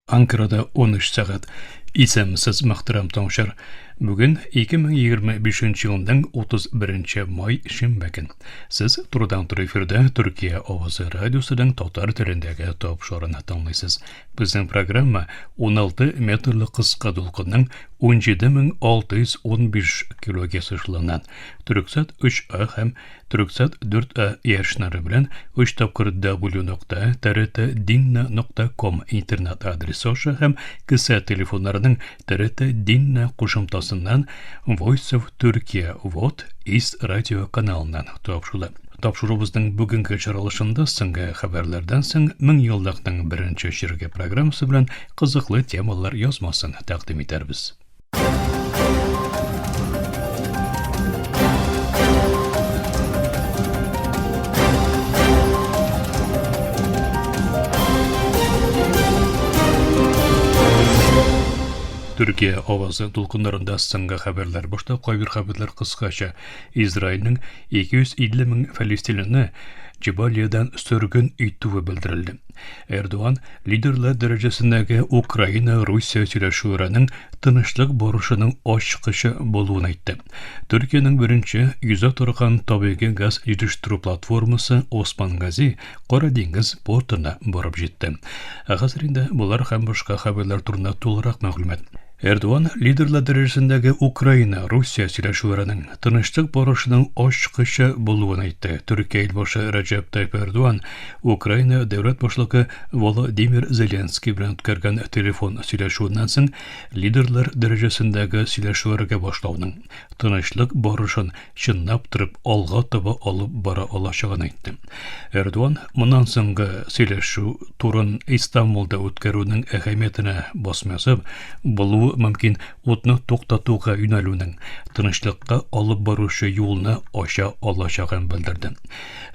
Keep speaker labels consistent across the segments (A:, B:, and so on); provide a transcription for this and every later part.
A: Анкарада 13 сәгать. Исәнмесез, мөхтәрәм тыңлаучылар. Бүген 2025 елның 31 май шимбә көн. Сез турыдан-туры эфирда Төркия авазы радиосының татар телендәге тапшыруын тыңлыйсыз. Безнең программа 16 метрлы кыска дулкынның 17615 килогерц ышылыннан Төрксат 3А һәм Төрксат 4А яшьнары белән 3 тапкыр w нокта trt dinna нокта ком интернет адресы аша һәм кесә телефоннарының TRT Dinna кушымтасыннан Voice of Turkey VOD East радио каналыннан тапшырыла. Тапшыруыбызның бүгенге чыгарылышында соңгы хәбәрләрдән соң меңьеллыкның беренче чиреге программасы белән кызыклы темалар язмасын тәкъдим итәрбез. Төркия авазы дулкыннарында соңгы хәбәрләр. Башта кайбер хәбәрләр кыскача. Израильнең 250 мең фәлестинлыны Джебалиядан сөрген итүе белдерелде. Эрдоган лидерлар дәрәҗәсендәге Украина-Русия сөйләшүләренең тынычлык барышының ачкычы булуын әйтте. Төркиянең беренче йөзә торган табигый газ җитештерү платформасы Осман Гази Кара диңгез портына барып җитте. Ә хәзер инде болар һәм башка хәбәрләр турында тулырак мәгълүмат. Эрдоган лидерлар дәрәҗәсендәге Украина-Русия сөйләшүләренең тынычлык барышының ачкычы булуын әйтте. Төркия илбашы Рәҗәп Тайп Эрдоган Украина дәүләт башлыгы Володимир Зеленский белән үткәргән телефон сөйләшүеннән соң лидерлар дәрәҗәсендәге сөйләшүләргә башлауның тынычлык барышын чынлап торып алга таба алып бара алачагын әйтте. Эрдоган моннан соңгы сөйләшү турын Истанбулда үткәрүнең әһәмиятенә басым ясап, булуы мөмкин утны туктатуга юнәлүнең тынычлыкка алып баручы юлны ача алачагын белдерде.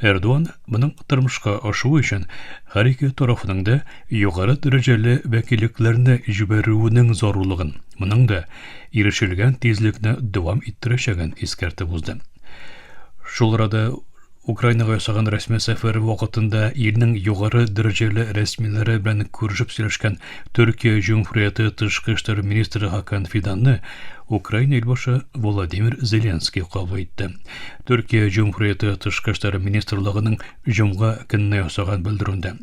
A: Эрдоган моның тормышка ашуы өчен һәр ике тарафның да югары дәрәҗәле вәкиллекләрне җибәрүенең зарурлыгын, моның да ирешелгән тизлекне дәвам иттерәчәген искәртеп узды. Шул арада Украинага ясаган рәсми сәфәре вакытында илнең югары дәрәҗәле рәсмиләре белән күрешеп сөйләшкән Төркия Җөмһүрияте тышкы эшләр министры Хакан Фиданны Украина илбашы Владимир Зеленский кабул итте. Төркия Җөмһүрияте тышкы эшләр министрлыгының җомга көнне ясаган белдерүендә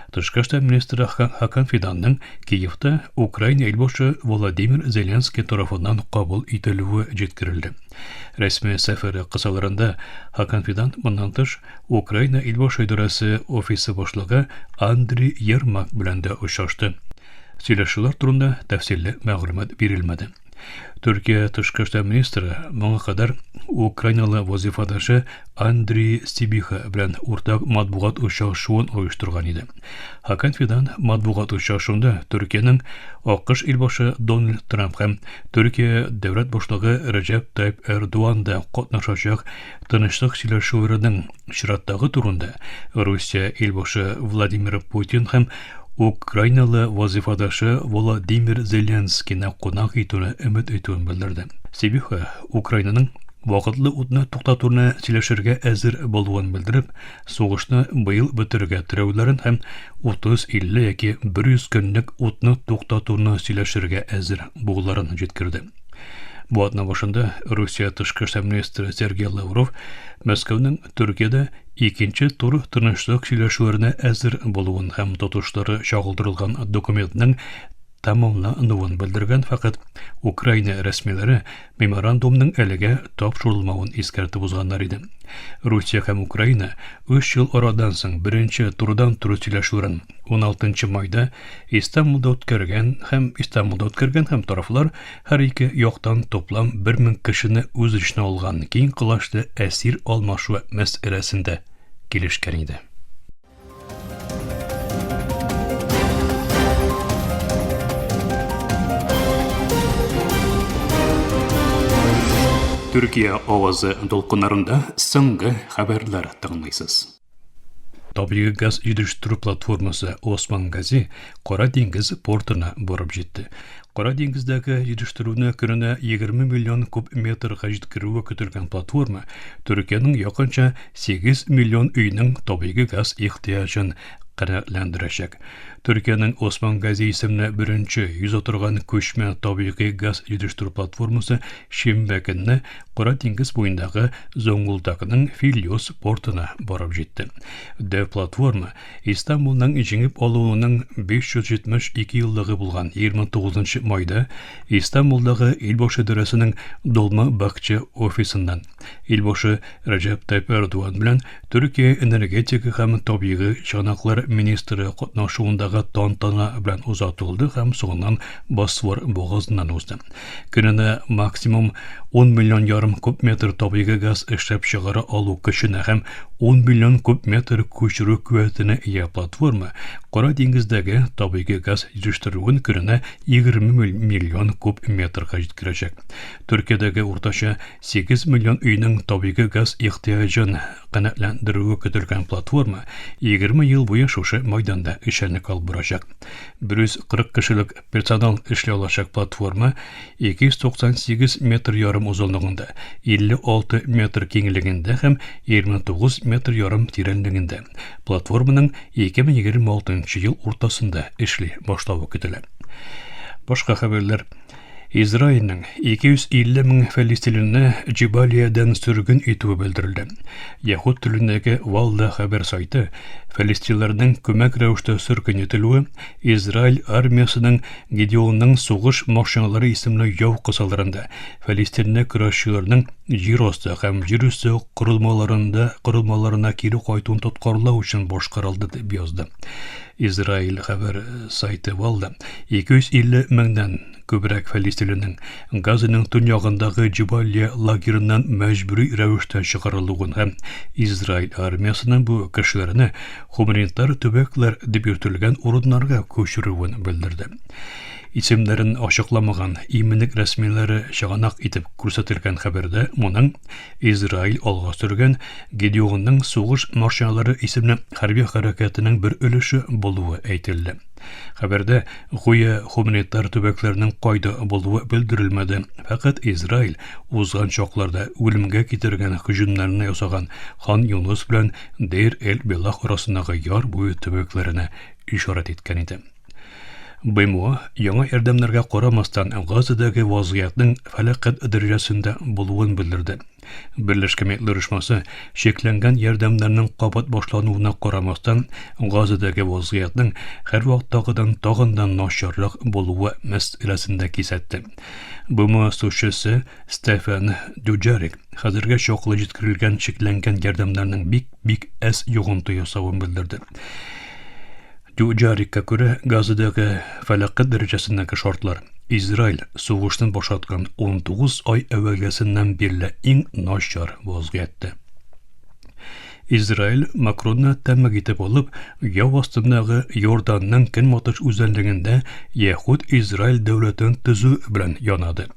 A: Тышкы эшләр министры Хакан Фиданның Киевта Украина илбашы Владимир Зеленский тарафыннан кабул ителүе җиткерелде. Рәсми сәфәре кысаларында Хакан Фидан моннан тыш Украина илбашы идарәсе офисы башлыгы Андрей Ермак белән дә очрашты. Сөйләшүләр турында тәфсилле мәгълүмат бирелмәде. Төркия тышкы эшләр министры моңа кадәр украиналы вазифадашы Андрей Сибиха белән уртак матбугат очрашуын оештырган иде. Хакан Фидан матбугат очрашуында Төркиянең АКШ илбашы Дональд Трамп һәм Төркия дәүләт башлыгы Рәҗәп Тайп Эрдоган да катнашачак тынычлык сөйләшүләренең Чираттагы турында Русия илбашы Владимир Путин һәм украиналы вазифадашы Володимир Зеленскийны кунак итүне өмет итүен белдерде. Сибиха Украинаның вакытлы утны туктатуны сөйләшергә әзер булуын белдереп, сугышны быел бетерергә теләүләрен һәм 30, 50 яки 100 көнлек утны туктатуны сөйләшергә әзер булуларын җиткерде. Бу атна башында Русия тышкы эшләр министры Сергей Лавров Мәскәүнең Төркиядә икенче тур тынычлык сөйләшүләренә әзер булуын һәм тотышлары чагылдырылган документның тәмамлануын белдергән, фәкать Украина рәсмиләре меморандумның әлегә тапшырылмавын искәртеп узганнар иде. Русия һәм Украина өч ел арадан соң беренче турыдан-туры сөйләшүләрен 16 майда Истанбулда үткәргән һәм Истанбулда үткәргән һәм тарафлар һәр ике яктан топлам 1000 кешене үз эченә алган киң колачлы әсир алмашу мәсьәләсендә килешкән иде. Төркия авазы дулкыннарында соңгы хәбәрләр тыңлыйсыз. Табигый газ җитештерү платформасы Осман Гази Кара диңгез портына барып җитте. Кара диңгездәге җитештерүне көненә 20 миллион куб метрга җиткерүе көтелгән платформа Төркиянең якынча 8 миллион өйнең табигый газ ихтыяҗын канәгатьләндерәчәк. Төркиянең Осман Гази исемле беренче йөзә торган күчмә табигый газ җитештерү платформасы шимбә көнне Кара диңгез буендагы Зонгулдакның Филиос портына барып җитте. Дәү платформа Истанбулның җиңеп алуының 572 еллыгы булган 29 майда Истанбулдагы Илбашы идарәсенең Долма Бакчы офисыннан Илбашы Рәҗәп Тайп Эрдоган белән Төркия энергетика һәм табигый чыганаклар министры катнашуындагы тантана белән озатылды һәм соңыннан Босфор бугазыннан узды. Көненә максимум 10 миллион ярым куб метр табигый газ эшләп чыгара алу көченә һәм 10 миллион куб метр күчерү куәтенә ия платформа Кара диңгездәге табигый газ җитештерүен көненә 20 миллион куб метрга җиткерәчәк. Төркиядәге уртача 8 миллион өйнең табигый газ ихтыяҗын канәгатьләндерүе көтелгән платформа 20 ел буе шушы мәйданда эшчәнлек алып барачак. 140 кешелек Персонал эшли алачак платформа 298 метр ярым озынлыгында, 56 метр киңлегендә һәм 29 метр ярым тирәнлегендә. Платформаның 2026 ел уртасында эшли башлавы көтелә. Башка хәбәрләр. Израильнең 250 мең фәлистинлене Джибалиядән сөрген итүе белдерелде. Яһүд телендәге Валда хәбәр сайты фәлистиннәрнең күмәк рәвештә сөрген ителүе Израиль армиясенең Гедеонның сугыш машиналары исемле яу кысаларында фәлистинле көрәшчеләрнең җир асты һәм җир өсте корылмаларында корылмаларына кире кайтуын тоткарлау өчен башкарылды дип язды. Израиль хәбәр сайты Валда 250 меңнән күбрәк фәлистинленең Газаның төньягындагы Джибалия лагерыннан мәҗбүри рәвештә чыгарылуын һәм Израиль армиясенең бу кешеләрне гуманитар төбәкләр дип йөртелгән урыннарга күчерүен белдерде. Исемнәрен ачыкламаган иминлек рәсмиләре чыганак итеп күрсәтелгән хәбәрдә моның Израиль алга сөргән Гедеонның сугыш машиналары исемле хәрби хәрәкәтенең бер өлеше булуы әйтелде. Хәбәрдә гүя гуманитар төбәкләрнең кайда булуы белдерелмәде. Фәкать Израиль узган чакларда үлемгә китергән һөҗүмнәрне ясаган Хан Юныс белән Дейр-эль-Белах арасындагы яр буе төбәкләренә ишарәт иткән иде. БМО яңа ярдәмнәргә карамастан Газадагы вазгыятьнең фәлакәт дәрәҗәсендә булуын белдерде. Берләшкән Милләтләр Оешмасы чикләнгән ярдәмнәрнең кабат башлануына карамастан Газадагы вазгыятьнең һәрвакыттагыдан тагын да начаррак булуы мәсьәләсендә кисәтте. БМО сушчысы Стефан Дюджарик хәзергә чаклы җиткерелгән чикләнгән ярдәмнәрнең бик-бик әз йогынты ясавын белдерде. Дюджарикка күрә, Газадагы фәлакәт дәрәҗәсендәге шартлар Израиль сугышны башлаткан 19 ай әүвәлгесеннән бирле иң начар вазгыятьтә. Израиль Макронны тәмәк итеп алып, яу астындагы Йорданның көнбатыш үзәнлегендә Яһүд Израиль дәүләтен төзү белән янады.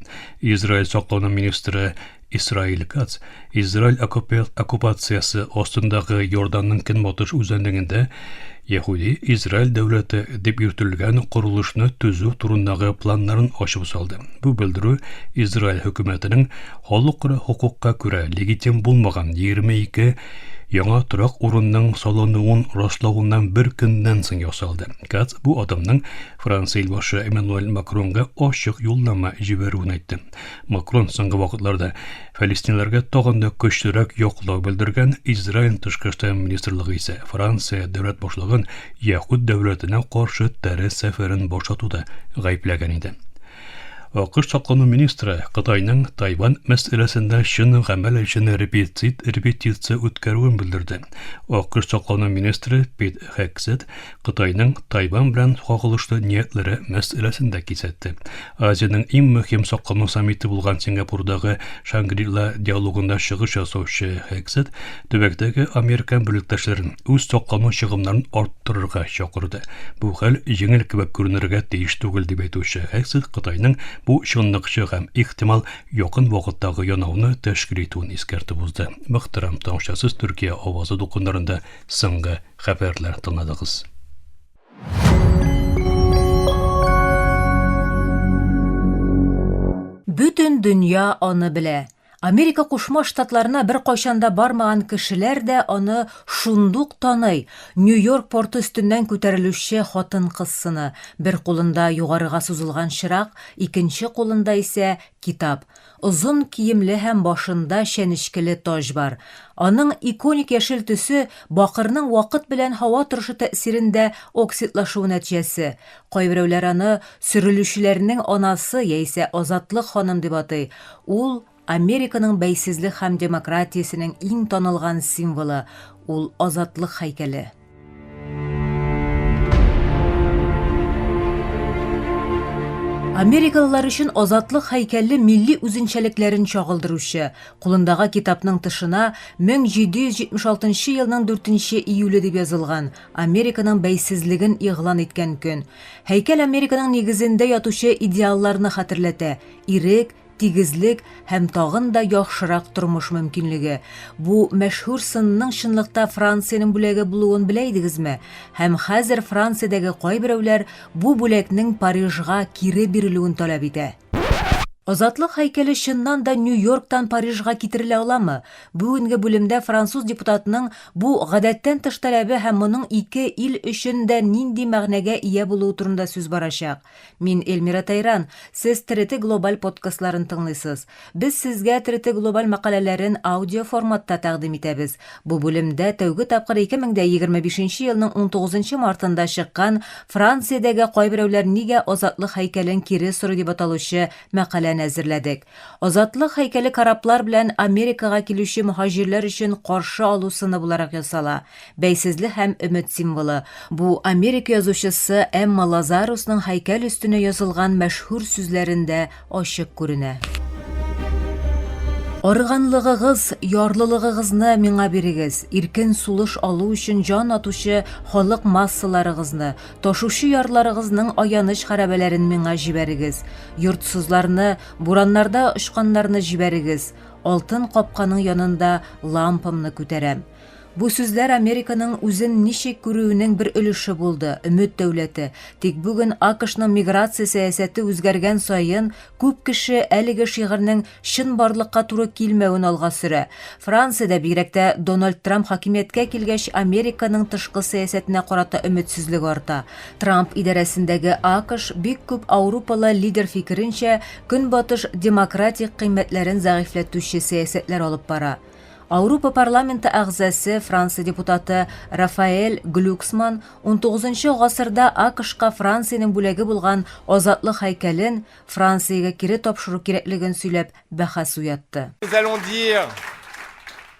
A: Израиль саклану министры Исраил Кац Израиль оккупациясе астындагы Йорданның көнбатыш үзәнлегендә Яһүди Израиль дәүләте дип йөртелгән корылышны төзү турындагы планнарын ачып салды. Бу белдерү Израиль хөкүмәтенең халыкара хокукка күрә легитим булмаган 22 яңа торак урынның салынуын раславыннан бер көннән соң ясалды. Кац бу адымның Франция илбашы Эммануэль Макронга ачык юллама җибәрүен әйтте. Макрон соңгы вакытларда фәлестинләргә тагын да көчлерәк яклау белдергән Израиль тышкы эшләр министрлыгы исә Франция дәүләт башлыгын Яһүд дәүләтенә каршы тәре сәфәрен башлатуда гаепләгән иде. АКШ саклану министры Кытайның Тайвань мәсьәләсендә чын гамәл өчен репетит репетиция үткәрүен белдерде. АКШ саклану министры Пит Хегсет Кытайның Тайвань белән кагылышлы ниятләре мәсьәләсен дә кисәтте. Азиянең иң мөһим саклану саммиты булган Сингапурдагы Шангри-Ла диалогында чыгыш ясаучы Хегсет төбәктәге американ бүлектәшләрен үз саклану чыгымнарын арттырырга чакырды. Бу хәл җиңел кебек күренергә тиеш түгел, дип әйтүче Хегсет Кытайның бу чынлыкчы һәм ихтимал якын вакыттагы янауны тәшкил итүен искәртеп узды. Мөхтәрәм тыңлаучылар, Төркия авазы дулкыннарында соңгы Хәбәрләр тыңладыгыз.
B: Бөтен дөнья аны белә. Америка Кушма Штатларына беркайчан да бармаган кешеләр дә аны шундук таный, Нью-Йорк порты өстеннән күтәрелүче хатын-кыз сыны, бер кулында югарыга сузылган чырак, икенче кулында исә китап. Озын киемле һәм башында чәнечкеле таҗ бар. Аның иконик яшел төсе бакырның вакыт белән һава торышы тәэсирендә оксидлашуы нәтиҗәсе. Кайберәүләр аны сөрелүчеләрнең анасы яисә Азатлык ханым дип атый. Ул, Американың бәйсезлек һәм демократиясенең иң танылган символы, ул Азатлык һәйкәле. Америкалылар өчен Азатлык һәйкәле милли үзенчәлекләрен чагылдыручы, кулындагы китапның тышына 1776 елның 4 июле дип язылган, Американың бәйсезлеген игълан иткән көн. Һәйкәл Американың нигезендә ятучы идеалларны хәтерләтә, ирек, тигезлек һәм тагын да яхшырак тормыш мөмкинлеге. Бу мәшһүр сынның чынлыкта Франциянең бүләге булуын белә идегезме? Һәм хәзер Франциядәге кайберәүләр бу бүләкнең Парижга кире бирелүен таләп итә. Азатлык һәйкәле чыннан да Нью-Йорктан Парижга китерелә аламы? Бүгенге бүлемдә француз депутатының бу гадәттән тыш таләбе һәм моның ике ил өчен дә нинди мәгънәгә ия булуы турында сүз барачак. Мин Эльмира Тайран, сез ТРТ Глобаль подкастларын тыңлыйсыз. Без сезгә ТРТ Глобаль мәкаләләрен аудио форматта тәкъдим итәбез. Бу бүлемдә тәүге тапкыр 2025 елның 19 мартында чыккан Франциядәге кайберәүләр нигә Азатлык һәйкәлен кире сорый дип аталучы мәкаләне әзерләдек. Азатлык һәйкәле кораблар белән Америкага килүче мөһаҗирләр өчен каршы алу сыны буларак ясала. Бәйсезлек һәм өмет символы. Бу Америка язучысы Эмма Лазарусның һәйкәл өстенә язылган мәшһүр сүзләрендә ачык күренә. Арыганлыгыгыз, ярлылыгыгызны миңа бирегез, иркен сулыш алу өчен җан атучы халык массаларыгызны, ташучы ярларыгызның аяныч хәрабәләрен миңа җибәрегез, йортсызларны, бураннарда очканнарны җибәрегез, алтын капканың янында лампамны күтәрәм. Бу сүзләр Американың үзен ничек күрүенең бер өлеше булды, өмет дәүләте. Тик бүген АКШның миграция сәясәте үзгәргән саен, күп кеше әлеге шигырьнең чынбарлыкка туры килмәвен алга сөрә. Франциядә, бигрәк тә Дональд Трамп хакимияткә килгәч, Американың тышкы сәясәтенә карата өметсезлек арта. Трамп идарәсендәге АКШ, бик күп аурупалы лидер фикеренчә, Көнбатыш демократик кыйммәтләрен зәгыйфьләтүче сәясәтләр алып бара. Аурупа парламенты әгъзасы, Франция депутаты Рафаэль Глюксман унтугызынчы гасырда АКШка Франциянең бүләге булган Азатлык һәйкәлен Франциягә кире тапшыру кирәклеген сөйләп бәхәс уятты.
C: Nous allons dire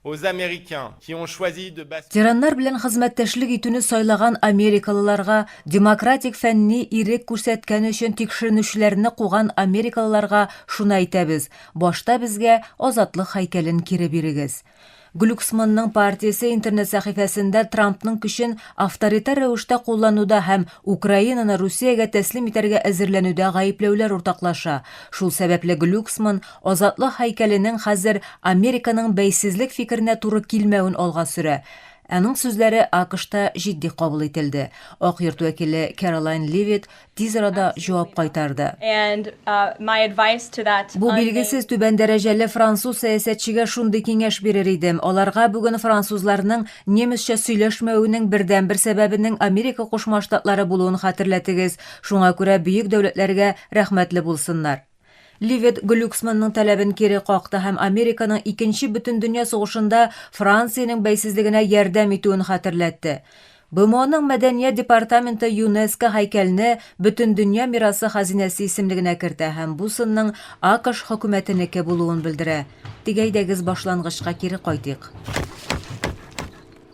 C: aux Américains qui ont choisi de basculer.
B: Тираннар белән хезмәттәшлек итүне сайлаган америкалыларга, демократик фәнни ирек күрсәткән өчен тикшеренүчеләрне куган америкалыларга шуны әйтәбез, Башта безгә Азатлык һәйкәлен кире бирегез. Глюксманның партиясе интернет сәхифәсендә Трампның көчен авторитар рәвештә куллануда һәм Украинаны Русиягә тәслим итәргә әзерләнүдә гаепләүләр уртаклаша. Шул сәбәпле Глюксман Азатлык һәйкәленең хәзер Американың бәйсезлек фикеренә туры килмәвен алга сөрә. Аның сүзләре АКШта җитди кабул ителде. Ак йорт вәкиле Кэролайн Ливитт Тиз арада җавап кайтарды. Бу билгесез түбән дәрәҗәле француз сәясәтчегә шундый киңәш бирер идем, аларга бүген французларның немецча сөйләшмәвенең бердәнбер сәбәбенең Америка Кушма Штатлары булуын хәтерләтегез, шуңа күрә бөек дәүләтләргә рәхмәтле булсыннар. Ливет Глюксманның таләбен кире какты һәм Американың Икенче бөтендөнья сугышында Франциянең бәйсезлегенә ярдәм итүен хәтерләтте. БМОның Мәдәният департаменты ЮНЕСКО һәйкәлне Бөтендөнья мирасы хәзинәсе исемлегенә кертә һәм бу сынның АКШ хөкүмәтенеке булуын белдерә. Тик әйдәгез башлангычка кире кайтыйк.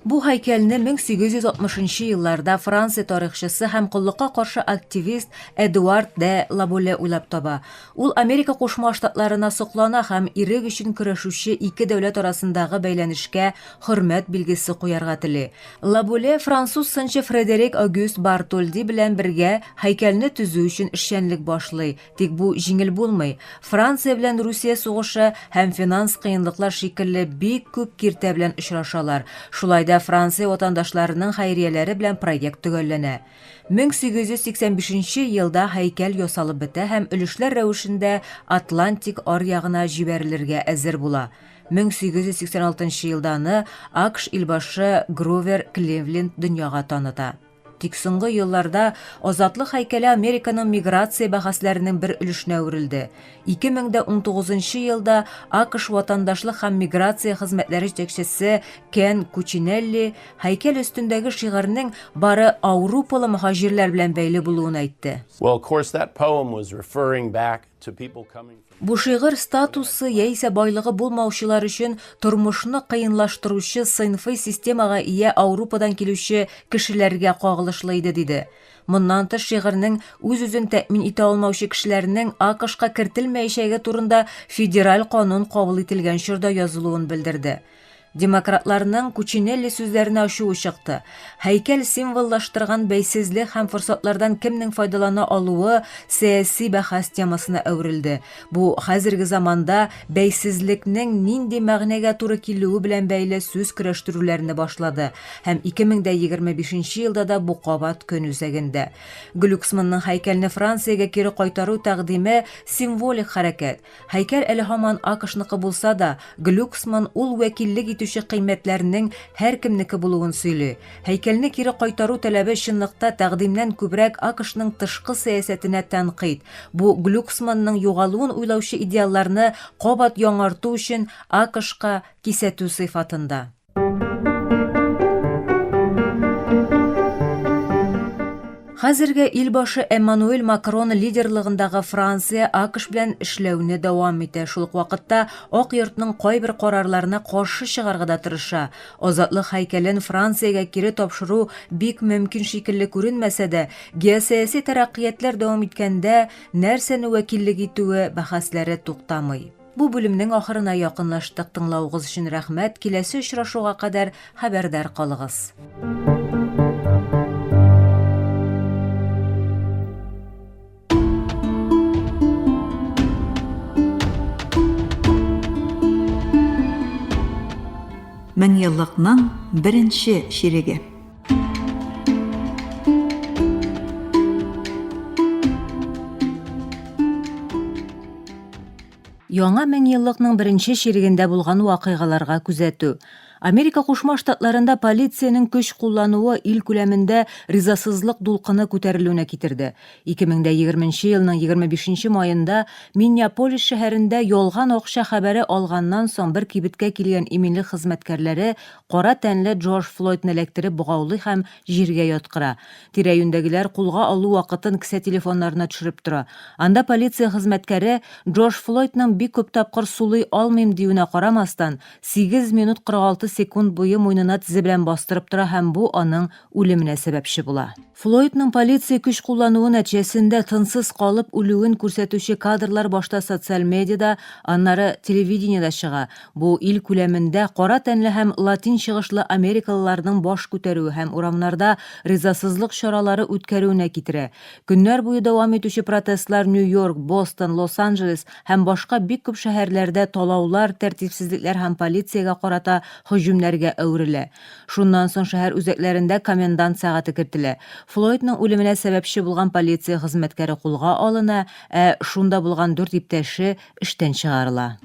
B: Бу һәйкәлне 1860 нчы елларда Франция тарихчысы һәм коллыкка каршы активист Эдуард де Лаболе уйлап таба. Ул Америка Кушма Штатларына соклана һәм ирек өчен көрәшүче ике дәүләт арасындагы бәйләнешкә хөрмәт билгесе куярга тели. Лаболе француз сынчы Фредерик Огюст Бартольди белән бергә һәйкәлне төзү өчен эшчәнлек башлый. Тик бу җиңел булмый. Франция белән Русия сугышы һәм финанс кыенлыклар шикелле бик күп киртә белән очрашалар. Шулай да Нәтиҗәдә Франция ватандашларының хәйрияләре белән проект төгәлләнә. 1885 нче елда һәйкәл ясалып бетә һәм өлешләр рәвешендә Атлантик аръягына җибәрелергә әзер була. 1886 нчы елда аны АКШ илбашы Гровер Кливленд дөньяга таныта. Тик соңгы елларда Азатлык һәйкәле Американың миграция бәхәсләренең бер өлешенә әверелде. 2019 нчы елда АКШ ватандашлык һәм миграция хезмәтләре җитәкчесе Кен Кучинелли һәйкәл өстендәге шигырьнең бары аурупалы мөһаҗирләр белән бәйле булуын әйтте.
C: Well, of course, that poem was referring back to people coming from.
B: Бу шигырь статусы яисә байлыгы булмаучылар өчен тормышны кыенлаштыручы сыйнфый системага ия Аурупадан килүче кешеләргә кагылышлы иде, диде. Моннан тыш, шигырьнең үз-үзен тәэмин итә алмаучы кешеләрнең АКШка кертелмәячәге турында федераль канун кабул ителгән чорда язылуын белдерде. Демократларның Кучинелли сүзләренә ачуы чыкты. Һәйкәл символлаштырган бәйсезлек һәм форсатлардан кемнең файдалана алуы сәяси бәхәс темасына әверелде. Бу хәзерге заманда бәйсезлекнең нинди мәгънәгә туры килүе белән бәйле сүз көрәштерүләрне башлады һәм 2025 нче елда да бу кабат көн үзәгендә. Глюксманның һәйкәлне Франциягә кире кайтару тәкъдиме символик хәрәкәт. Һәйкәл әле һаман АКШныкы булса да, Глюксман ул вәкиллек итүче кыйммәтләрнең һәркемнеке булуын сөйли. Һәйкәлне кире кайтару таләбе чынлыкта тәкъдимнән күбрәк АКШның тышкы сәясәтенә тәнкыйть. Бу Глюксманның югалуын уйлаучы идеалларны кабат яңарту өчен АКШка кисәтү сыйфатында. Хәзергә илбашы Эммануэль Макрон лидерлыгындагы Франция АКШ белән эшләүне дәвам итә. Шул ук вакытта Ак йортның кайбер карарларына каршы чыгарга да тырыша. Азатлык һәйкәлен Франциягә кире тапшыру бик мөмкин шикелле күренмәсә дә, геосәяси тәрәккыятьләр дәвам иткәндә нәрсәне вәкиллек итүе бәхәсләре туктамый. Бу бүлемнең ахырына якынлаштык. Тыңлавыгыз өчен рәхмәт. Киләсе очрашуга кадәр хәбәрдар калыгыз.
D: Меңьеллыкның беренче чиреге.
B: Яңа меңьеллыкның беренче чирегендә булган вакыйгаларга күзәтү. Америка Кушма Штатларында полициянең көч куллануы ил күләмендә ризасызлык дулкыны күтәрелүенә китерде. 2020 нче елның 25 нче маенда Миннеаполис шәһәрендә ялган акча хәбәре алганнан соң бер кибеткә килгән иминлек хезмәткәрләре кара тәнле Джордж Флойдны эләктереп богаулый һәм җиргә яткыра. Тирә-юньдәгеләр кулга алу вакытын кесә телефоннарына төшереп тора. Анда полиция хезмәткәре Джордж Флойдның бик күп тапкыр сулый алмыйм диюенә карамастан, 8 минут 46 секунд буе муенына тезе белән бастырып тора һәм бу аның үлеменә сәбәпче була. Флойдның полиция көч куллануы нәтиҗәсендә тынсыз калып үлүен күрсәтүче кадрлар башта социаль медиада, аннары телевидениедә чыга. Бу ил күләмендә кара тәнле һәм латин чыгышлы америкалыларның баш күтәрүе һәм урамнарда ризасызлык чаралары үткәрүенә китерә. Көннәр буе дәвам итүче протестлар Нью-Йорк, Бостон, Лос-Анджелес һәм башка бик күп шәһәрләрдә талаулар, тәртипсезлекләр һәм полициягә карата һөҗүмнәргә әверелә. Шуннан соң шәһәр үзәкләрендә комендант сәгате кертелә. Флойдның үлеменә сәбәпче булган полиция хезмәткәре кулга алына, ә шунда булган дүрт иптәше эштән чыгарыла.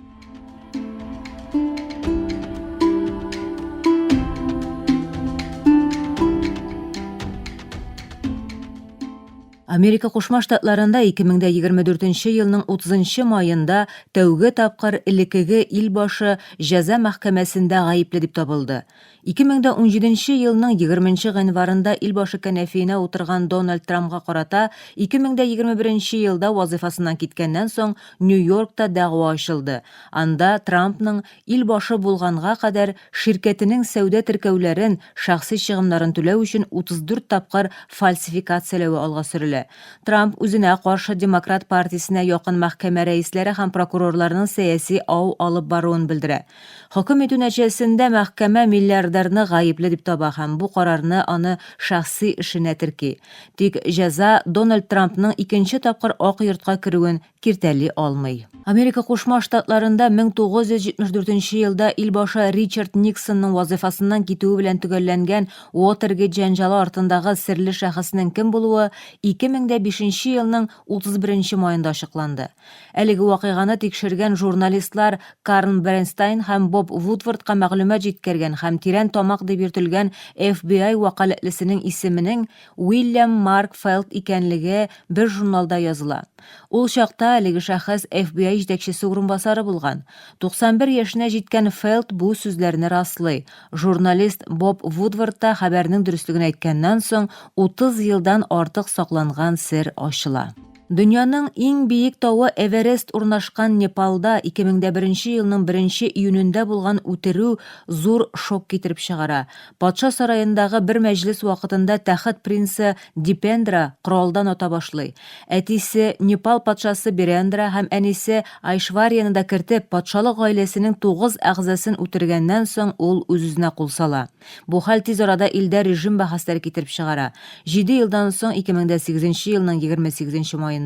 B: Америка Кушма Штатларында 2024 нче елның 30 нчы маенда тәүге тапкыр элеккеге ил башы җәза мәхкәмәсендә гаепле дип табылды. 2017 нче елның 20 нче гыйнварында ил башы кәнәфиенә утырган Дональд Трампга карата 2021 нче елда вазыйфасыннан киткәннән соң Нью-Йоркта дәгъва ачылды. Анда Трампның ил башы булганга кадәр ширкәтенең сәүдә теркәүләрен, шәхси чыгымнарын түләү өчен 34 тапкыр фальсификацияләве алга сөрелә. белдерде. Трамп үзенә каршы Демократ партиясенә якын мәхкәмә рәисләре һәм прокурорларның сәяси ау алып баруын белдерә. Хөкем итү нәтиҗәсендә мәхкәмә миллиардерны гаепле дип таба һәм бу карарны аны шәхси эшенә терки. Тик җәза Дональд Трампның икенче тапкыр Ак йортка керүен киртәли алмый. Америка Кушма Штатларында 1974 нче елда илбашы Ричард Никсонның вазыйфасыннан китүе белән төгәлләнгән Уотергейт җәнҗалы артындагы серле шәхеснең кем булуы 2005 нче елның 31 нче маенда ачыкланды. Әлеге вакыйганы тикшергән журналистлар Карн Бернстайн һәм Боб Вудвардка мәгълүмат җиткергән һәм тирән тамак дип йөртелгән FBI вәкаләтлесенең исеменең Уильям Марк Фелд икәнлеге бер журналда языла. Ул чакта әлеге шәхес FBI җитәкчесе урынбасары булган. 91 яшенә җиткән Фелд бу сүзләрне раслый. Журналист Боб Вудвард та хәбәрнең дөреслеген әйткәннән соң 30 елдан артык сакланган сер ачыла. Дөньяның иң биек тавы Эверест урнашкан Непалда 2001 елның беренче июнендә булган үтерү зур шок китереп чыгара. Патша сараендагы бер мәҗлес вакытында тәхет принцы Дипендра коралдан ата башлый. Әтисе, Непал патшасы Бирендра һәм әнисе Айшварияны да кертеп, патшалык гаиләсенең тугыз әгъзасын үтергәннән соң ул үз-үзенә кул сала. Бу хәл тиз арада илдә режим бәхәсләре китереп чыгара. Җиде елдан соң, 2008 нче елның 28 нче маенда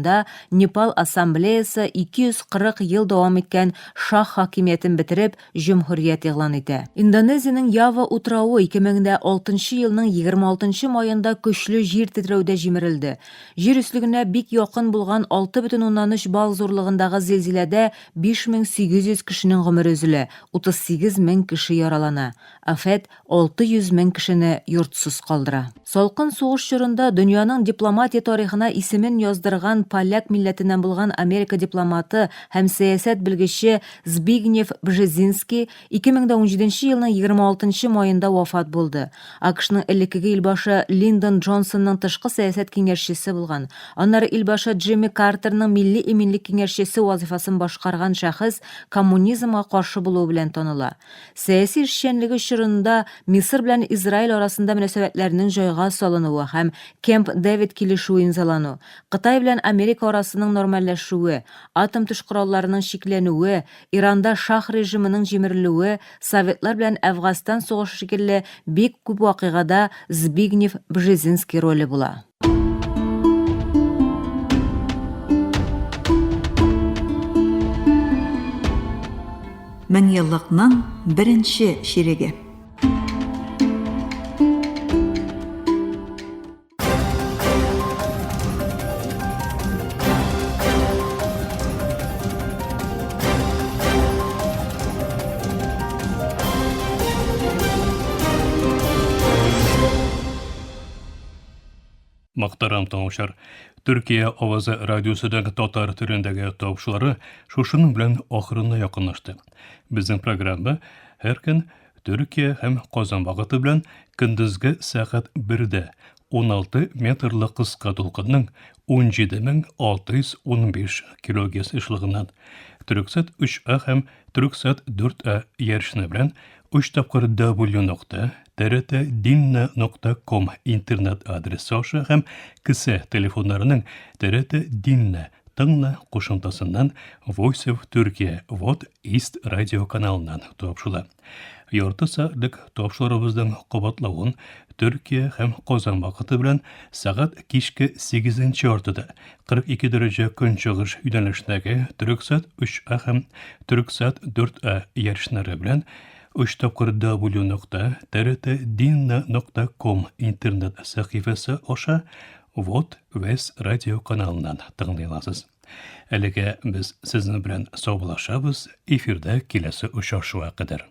B: Непал ассамблеясы 240 ел дәвам иткән шаһ хакимиятен бетереп, җөмһүрият игълан итә. Индонезиянең Ява утравы 2006 нчы елның 26 нчы маенда көчле җир тетрәүдә җимерелде. Җир өслегенә бик якын булган 6,3 балл зурлыгындагы зилзиләдә 5800 кешенең гомере өзелә, 38 мең кеше яралана. Афәт 600 мең кешене йортсыз калдыра. Салкын сугыш чорында дөньяның дипломатия тарихына исемен яздырган поляк милләтеннән булган Америка дипломаты һәм сәясәт белгече Збигнев Бжезинский 2017 елның 26 нчы маенда вафат булды. АКШның элеккеге илбашы Линдон Джонсонның тышкы сәясәт киңәшчесе булган, аннары илбашы Джимми Картерның милли иминлек киңәшчесе вазыйфасын башкарган шәхес коммунизмга каршы булуы белән таныла. Сәяси эшчәнлеге чорында Мисыр белән Израиль арасында мөнәсәбәтләрнең җайга салынуы һәм Кемп-Дэвид килешүе имзалану, Кытай белән Америка арасының нормальләшүе, атом-төш коралларының чикләнүе, Иранда шаһ режимының җимерелүе, Советлар белән Әфганстан сугышы шикелле бик күп вакыйгада Збигнев Бжезинский роле була.
D: Меңьеллыкның беренче чиреге.
A: Мөхтәрәм тыңлаучылар, Төркия авазы радиосының татар телендәге тапшырулары шушының белән ахырына якынлашты. Безнең программа һәр көн Төркия һәм Казан вакыты белән көндезге сәгать 1дә 16 метрлы кыска дулкынның 17615 килогерц ешлыгыннан Төрксат 3А һәм Төрксат 4А ярышны белән Өч тапкыр W нокта TRT нокта ком интернет адресы аша һәм кесә телефоннарының TRT Dinle тыңла кушымтасыннан Voice of Turkey Вот East радио каналыннан тапшыла. Ярты сәгатьлек тапшырубызның кабатлавын Төркия һәм Казан вакыты белән сәгать кичке 8 яртыда 42 дәрәҗә көнчыгыш юнәлешендәге Төрексат 3А һәм Төрексат 4А ярышлары белән өч тапкыр W нокта TRT нокта ком интернет сәхифәсе аша Вот Вес радио каналыннан тыңлый аласыз. Әлегә без сезнең белән саубуллашабыз, эфирда киләсе очрашуга кадәр.